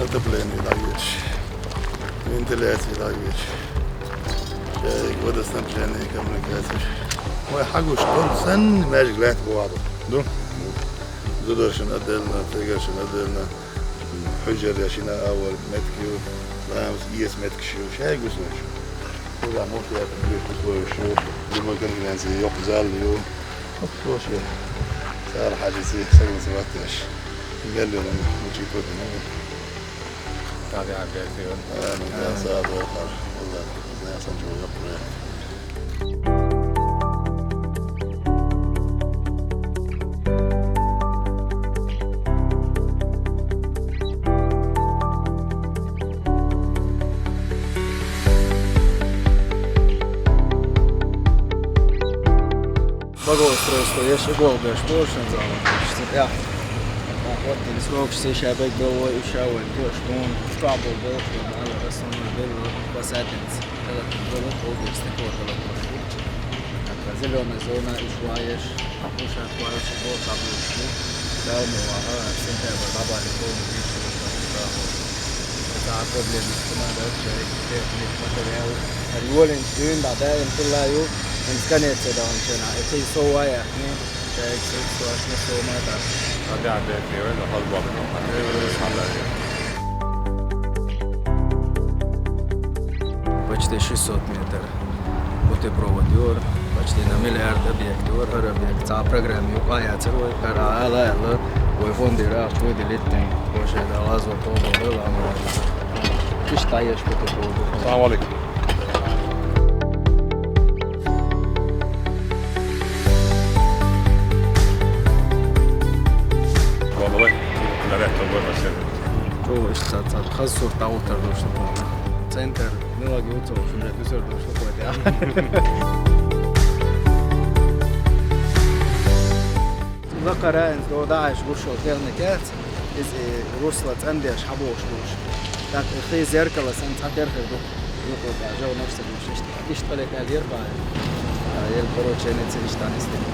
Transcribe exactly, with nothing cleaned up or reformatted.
Отопление дӀавеча, вентиляция дӀавеча, шайга водоснабжение, коммуникацеш. Вай хьагуш долу санна маьждиг лаьтта бохьа ду. Ду? Зударшна отдельно, цигаршна отдельно, хьуьжар я шина а вара меттиг ю, ламаз эца меттигаш ю, шайга гуш ду. Куда можно это, где условия ю, любой конференции йоккха зал ю. Слушай, цара хьажа ца, согласовать еш. Мел йолу мучий тӀе. Амин, да, сагӀа дохар. Алла, да, сан чу йоккха проект. Благоустройство еш, иголбеш бу шен зала. Цу тӀехь. Хьан хӀоттина срокаш ца ша бегдо вай, уьш ша вайн тоьаш дуна, чохь болу болуш ду, ала, основной белла, касательница. Хьалатин болу, холдерс, такого хьалатин. ХӀокху зелёная зона, уьш ваеш, уьш хьалатин болу, таблица ду. Дала ма ваха, сентябрь дӀабале, холдерс, уьш ду. Цхьа проблема ца хилча, техник, материал. Ара йолийна дуьйна дӀа даим хилла ю, хӀинца конец ца даханчу хенахь, и кхин сов вай аьлла, шайга срокаш ма сов ма дац. Ада, ада, хьал бакъ, ада, хьал. Почти шестьсот метр путепровод ю, почти на миллиард объект ю, хӀара объект цхьа программа юкъа яцара вай, хӀара ала аьлла, вай фондера ахча вай делиттина, вай шайна лазо къобал дала, амма иштта еш путепровод ю. Салам алейкум. Валлай, наряд тобой хасер. Чо иштта цхьа, цхьа хаза сурт дӀагӀуттар долуш ду. Центр, милаг юцалуш, уже дуьсур долуш ду кхойта. Лакхара инца догӀу дӀахьаьжча гуш йолу техника яц, иза и русла цӀандеш хьабохуш долуш. ТӀаккха и хи зеркало санна цхьатерра хир ду, юкъа тӀехь жовнаш ца дуьйш иштта. Иштта къале тӀаьлла яра бахьа. Ел порочение ца иштта нисдина.